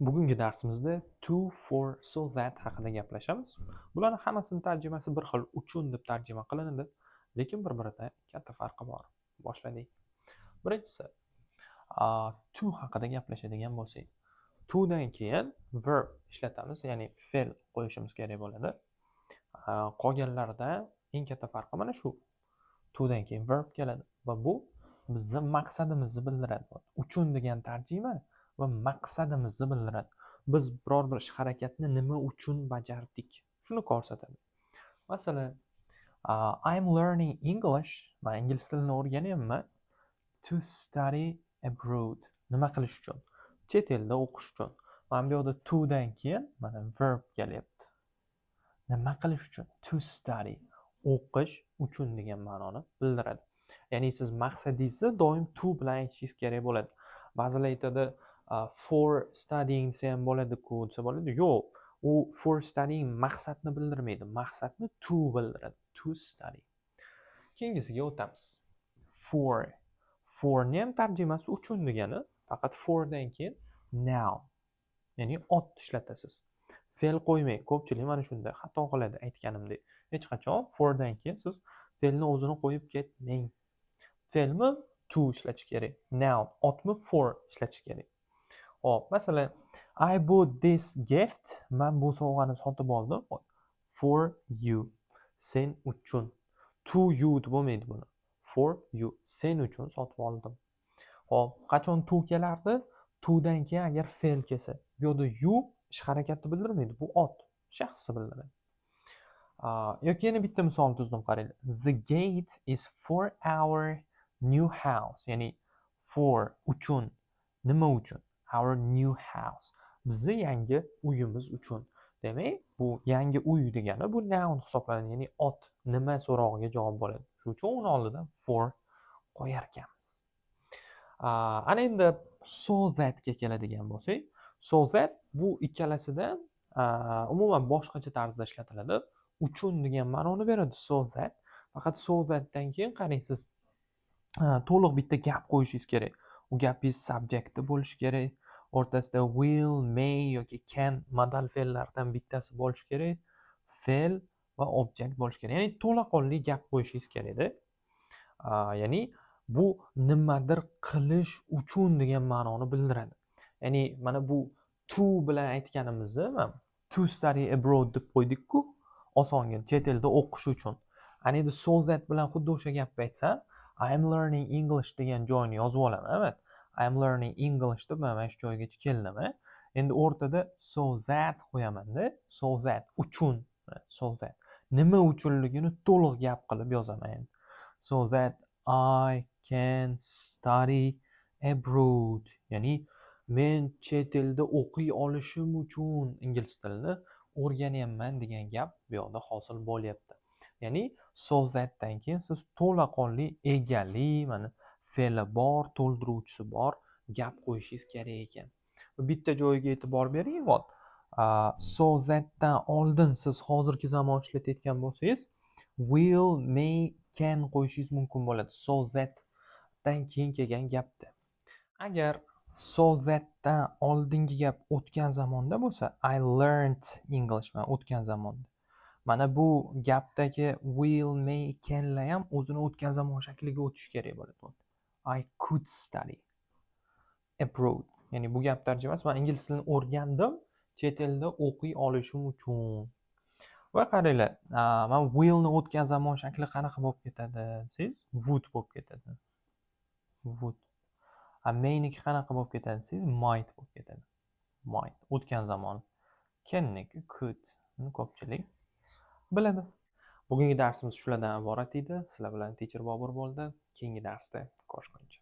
Bugungi darsimizda to, for, so that haqida gaplashamiz. Bularni hammasini tarjimasi bir xil, "uchun" deb tarjima qilinadi, lekin bir-biridan katta farqi bor. Boshladik. Birinchisi, to haqida gaplashadigan bo'lsak, to dan keyin verb ishlatamiz, ya'ni fe'l qo'yishimiz kerak bo'ladi. Qolganlarida eng katta farqi mana shu. To dan keyin verb keladi va bu bizni maqsadimizni bildiradi. "Uchun" degan tarjima va maqsadimizni bildiradi. Biz biror bir ish harakatni nima uchun bajardik, shuni ko'rsatadi. Masalan, I'm learning English. Man ingliz tilini o'rganyapman. To study abroad. Nima qilish uchun? Chet elda o'qish uchun. Mana bu yoqda to dan keyin mana verb kelyapti. Nima qilish uchun? To study. O'qish uchun degan ma'noni bildiradi. Ya'ni siz maqsadingizni doim to bilan aytishingiz kerak bo'ladi. Ba'zilar aytadi, "For studying" desa ham bo'ladi-ku, desa bo'ladi. Yo'q, u "for studying" maqsadni bildirmaydi. Maqsadni to bildiradi. To study. Keyingisiga o'tamiz. For. Forni ham tarjimasi "uchun" degani, faqat fordan keyin noun, ya'ni ot ishlatasiz. Fe'l qo'ymang. Ko'pchilik mana shunda xato qiladi, aytganimdek. Hech qachon fordan keyin siz fe'lni o'zini qo'yib ketmang. Fe'lmi, to ishlatish kerak. Noun, otmi, for ishlatish kerak. Xo'p, masalan, I bought this gift. Man bu sovg'ani sotib oldim. For you. Sen uchun. To you deb bo'lmaydi buni. For you. Sen uchun sotib oldim. Xo'p, qachon to kelardi? To dan keyin agar fe'l kelsa. Bu yerda you ish harakatni bildirmaydi. Bu ot, shaxsni bildiradi. Yoki yana bitta misol tuzdim, qaranglar. The gate is for our new house. Ya'ni for, uchun. Nima uchun? Our new house, bizni yangi uyimiz uchun. Demak, bu "yangi uy" degani, bu noun hisoblanadi, ya'ni ot, "nima" so'rog'iga javob bo'ladi. Shuning uchun uni oldidan for qo'yarkanmiz. Ana endi so thatga keladigan bo'lsak, so that bu ikkalasida umuman boshqacha tarzda ishlatiladi. "Uchun" degan ma'noni beradi so that. Faqat so thatdan keyin, qarang, siz to'liq bitta gap qo'yishingiz kerak. U gapingiz subjecti bo'lishi kerak, o'rtasida will, may yoki can modal fe'llardan bittasi bo'lishi kerak, fe'l va object bo'lishi kerak, ya'ni to'laqonli gap qo'yishingiz kerakda. Ya'ni bu nimadir qilish uchun degan ma'noni bildiradi. Ya'ni mana bu to bilan aytganimizni, to study abroad deb qo'ydikku, osongina, chet elda o'qish uchun. Ana endi so that bilan xuddi o'sha gapni aytsam, I am learning English degan joyini yozib olaman. Evet, I am learning English deb mana shu joygacha keldim. Endi o'rtada so that qo'yamanda. So that, uchun. So that, nima uchunligini to'liq gap qilib yozaman endi. So that I can study abroad, ya'ni men chet elda o'qiy olishim uchun ingliz tilini o'rganyapman degan gap bu yoqda hosil bo'lyapti. Ya'ni so thatdan keyin siz to'laqonli, egali, mana fe'li bor, to'ldiruvchisi bor gap qo'yishingiz kerak ekan. Bitta joyiga e'tibor bering. Вот, so thatdan oldin siz hozirgi zamon ishlatayotgan bo'lsangiz, will, may, can qo'yishingiz mumkin bo'ladi so thatdan keyin kelgan gapda. Agar so thatdan oldingi gap o'tgan zamonda bo'lsa, I learned English, mana o'tgan zamonda, mana bu gapdagi will, may, canlar ham o'zini o'tgan zamon shakliga o'tishi kerak bo'ladi. I could study abroad. Ya'ni bu gap tarjimasi: man ingliz tilini o'rgandim chet elda o'qiy olishim uchun. Va qaranglar, mana willni o'tgan zamon shakli qanaqa bo'lib ketadi desangiz, would bo'lib ketadi, would. A mayniki qanaqa bo'lib ketadi desangiz, might bo'lib ketadi, might o'tgan zamon. Canniki could. Buni ko'pchilik biladi. Bugungi darsimiz shulardan iborat edi. Sizlar bilan Teacher Bobur bo'ldi. Keyingi darsda ko'rishguncha.